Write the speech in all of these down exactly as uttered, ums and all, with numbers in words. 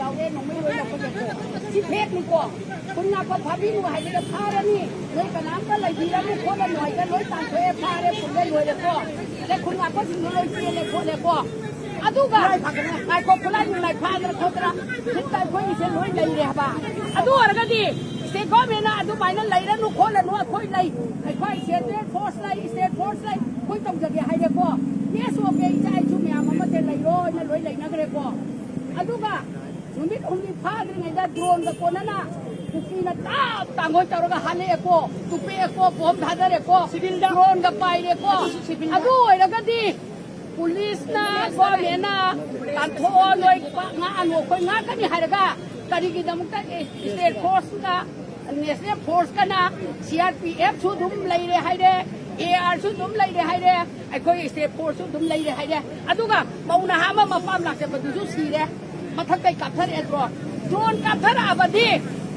ꯌꯥꯎꯔꯦ, ꯅꯣꯡꯃꯩ ꯂꯣꯏ ꯂꯧꯈꯠꯂꯦꯀꯣ꯫ ꯁꯤ ꯐꯦꯛꯅꯤꯀꯣ꯫ ꯈꯨꯟ ꯉꯥꯛꯄ ꯐꯥꯕꯤꯅꯨ ꯍꯥꯏꯕꯗ ꯐꯥꯔꯅꯤ꯫ ꯅꯣꯏ ꯀꯅꯥꯝꯇ ꯂꯩꯕꯤꯔꯅꯨ ꯈꯣꯠꯂꯅꯨ ꯍꯥꯏꯗ ꯂꯣꯏ ꯇꯥꯟꯊꯣꯛꯑꯦ, ꯐꯥꯔꯦ, ꯄꯨꯜꯂꯦ, ꯂꯣꯏꯔꯦꯀꯣ꯫ ꯑꯗꯩ ꯈꯨꯟ ꯉꯥꯛꯄꯁꯤꯡꯗꯣ ꯂꯣꯏ ꯆꯦꯜꯂꯦ ꯈꯣꯠꯂꯦꯀꯣ꯫ ꯑꯗꯨꯒ ꯉꯥꯏꯈꯣ, ꯈꯨꯠꯂꯥꯏ ꯅꯨꯡꯂꯥꯏ ꯐꯥꯗꯅ ꯈꯣꯠꯇꯅ ꯁꯤꯗ ꯑꯩꯈꯣꯏꯒꯤꯁꯦ ꯂꯣꯏ ꯂꯩꯔꯦ ꯍꯥꯏꯕ꯫ ꯑꯗꯨ ꯑꯣꯏꯔꯒꯗꯤ state government ꯅ ꯑꯗꯨꯃꯥꯏꯅ ꯂꯩꯔꯅꯨ ꯈꯣꯠꯂꯅꯨ, ꯑꯩꯈꯣꯏ ꯂꯩ, ꯑꯩꯈꯣꯏ central force ꯂꯩ, state force ꯂꯩ, ꯑꯩꯈꯣꯏ ꯇꯧꯖꯒꯦ ꯍꯥꯏꯔꯦꯀꯣ꯫ Yes, okay, ꯏꯆꯥ ꯏꯁꯨ ꯃꯌꯥꯝ ꯑꯃꯁꯦ ꯂꯩꯔꯣꯏꯅ ꯂꯣꯏ ꯂꯩꯅꯈ꯭ꯔꯦꯀꯣ꯫ ꯑꯗꯨꯒ ꯅꯨꯃꯤꯠ ꯍꯨꯝꯅꯤ ꯐꯥꯗ꯭ꯔꯤꯉꯩꯗ drone ꯒ ꯀꯣꯟꯅꯅ ꯀꯨꯀꯤꯅ ꯇꯥꯞ ꯇꯥꯡꯒꯣꯏ ꯇꯧꯔꯒ ꯍꯥꯠꯂꯛꯑꯦꯀꯣ, ꯇꯨꯞꯄꯦꯛꯑꯦꯀꯣ, bomb ꯊꯥꯗꯔꯦꯀꯣ, civil ꯗ꯫ Drone ꯒ ꯄꯥꯏꯔꯦꯀꯣ꯫ ꯑꯗꯨꯁꯨ civil ꯗ꯫ ꯑꯗꯨ ꯑꯣꯏꯔꯒꯗꯤ police ꯅ, government ꯅ ꯇꯥꯟꯊꯣꯛꯑꯣ, ꯅꯣꯏ ꯄꯥꯛ ꯉꯥꯛꯑꯅꯨ, ꯑꯩꯈꯣꯏ ꯉꯥꯛꯀꯅꯤ ꯍꯥꯏꯔꯒ ꯀꯔꯤꯒꯤꯗꯃꯛꯇ state force ꯀ national force ꯀꯅ, C R P F ꯁꯨ ꯑꯗꯨꯝ ꯂꯩꯔꯦ ꯍꯥꯏꯔꯦ, A R ꯁꯨ ꯑꯗꯨꯝ ꯂꯩꯔꯦ ꯍꯥꯏꯔꯦ, ꯑꯩꯈꯣꯏ state force ꯁꯨ ꯑꯗꯨꯝ ꯂꯩꯔꯦ ꯍꯥꯏꯔꯦ꯫ ꯑꯗꯨꯒ ꯃꯧ ꯅꯍꯥ ꯑꯃ ꯃꯄꯥꯝ ꯂꯥꯛꯆꯕꯗꯨꯁꯨ ꯁꯤꯔꯦ, ꯃꯊꯛꯇꯩ ꯀꯥꯞꯊꯔꯛꯑꯦ꯫ Drone ꯀꯥꯞꯊꯔꯛꯑꯕꯗꯤ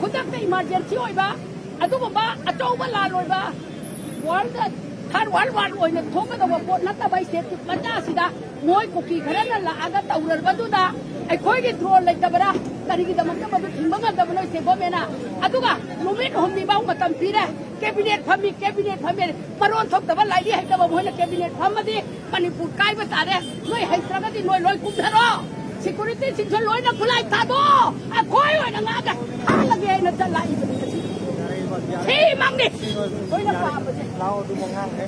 ꯈꯨꯗꯛꯇ emergency ꯑꯣꯏꯕ ꯑꯗꯨꯒꯨꯝꯕ ꯑꯆꯧꯕ ꯂꯥꯟ ꯑꯣꯏꯕ, world, third world war ꯑꯣꯏꯅ ꯊꯣꯛꯀꯗꯧꯕ ꯄꯣꯠ ꯅꯠꯇꯕ, state ꯃꯆꯥꯁꯤꯗ ꯃꯣꯏ ꯀꯨꯀꯤ ꯈꯔꯅ ꯂꯥꯛꯑꯒ ꯇꯧꯔꯕꯗꯨꯗ ꯑꯩꯈꯣꯏꯒꯤ drone ꯂꯩꯇꯕꯔꯥ? ꯀꯔꯤꯒꯤꯗꯃꯛꯇ ꯃꯗꯨ ꯊꯤꯡꯕ ꯉꯝꯗꯕꯅꯣ state government ꯅ? ꯑꯗꯨꯒ ꯅꯨꯃꯤꯠ ꯍꯨꯝꯅꯤ ꯐꯥꯎ ꯃꯇꯝ ꯄꯤꯔꯦ꯫ Cabinet ꯐꯝꯃꯤ, cabinet ꯐꯝꯃꯤ꯫ ꯃꯔꯣꯟ ꯊꯣꯛꯇꯕ, ꯂꯥꯏꯔꯤꯛ ꯍꯩꯇꯕ ꯃꯣꯏꯅ cabinet ꯐꯝꯃꯗꯤ ꯃꯅꯤꯄꯨꯔ ꯀꯥꯏꯕ ꯇꯥꯔꯦ꯫ ꯅꯣꯏ ꯍꯩꯇ꯭ꯔꯒꯗꯤ ꯅꯣꯏ ꯂꯣꯏ ꯀꯨꯝꯊꯔꯣ꯫ Security ꯁꯤꯡꯁꯨ ꯂꯣꯏꯅ ꯈꯨꯠꯂꯥꯏ ꯊꯥꯗꯣꯛꯑꯣ꯫ ꯑꯩꯈꯣꯏ ꯑꯣꯏꯅ ꯉꯥꯛꯑꯒ ꯍꯥꯠꯂꯒꯦ ꯍꯥꯏꯅ ꯆꯠꯂꯛꯏꯕꯅꯤ ꯉꯁꯤ꯫ ꯁꯤꯃꯛꯅꯤ ꯑꯩꯈꯣꯏꯅ ꯄꯥꯝꯕꯁꯦ꯫ ꯂꯥꯎ ꯑꯗꯨꯒ ꯉꯥꯡꯉꯦ꯫